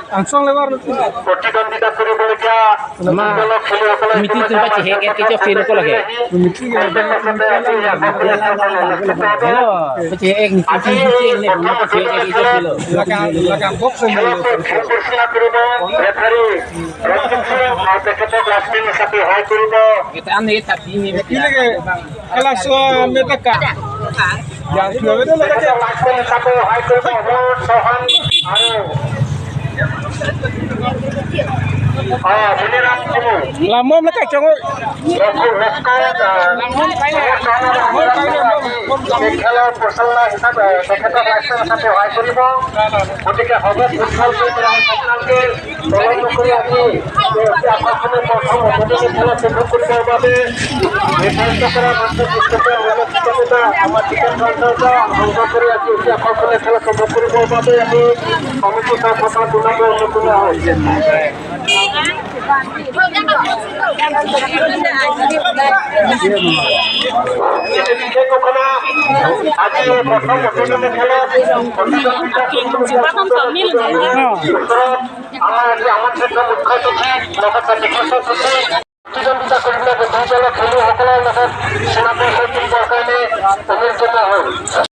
Langsung lebar. প্ৰতিদ্বন্দ্বিতা কৰিবলগীয়া Lamom lekat congok. খেলৰ পৰিচালনা হিচাপে তেখেতক লাইচেঞ্চ হিচাপে সহায় কৰিব। গতিকে হ'ব আপোনালোকে পলম নকৰি আজি আকৰ্ষণীয় প্ৰথম উদ্বোধনী খেলত উপভোগ কৰিবৰ বাবে নিৰ্ধাৰিত কৰা মাত্ৰ 20 টকা আমাৰ টিকট কাউণ্টাৰৰ পৰা সংগ্ৰহ কৰি আজি অতি আকৰ্ষণীয় খেলত উপভোগ কৰিবৰ বাবে আমি কমিটি তৰফৰ পৰা পুনৰবাৰ অনুৰোধ জনোৱা হৈছে। বিশেষ ঘোষণা, আজি প্ৰথম উদ্বোধনী খেলত আমাৰ আজি আমন্ত্ৰিত মুখ্য অতিথি লগতে বিশেষ অতিথি প্ৰতিদ্বন্দ্বিতা কৰিবলৈ দুই দলৰ খেলুৱৈসকলৰ লগত চিনাকি হৈ তুলিবৰ কাৰণে অনুৰোধ জনোৱা হ'ল।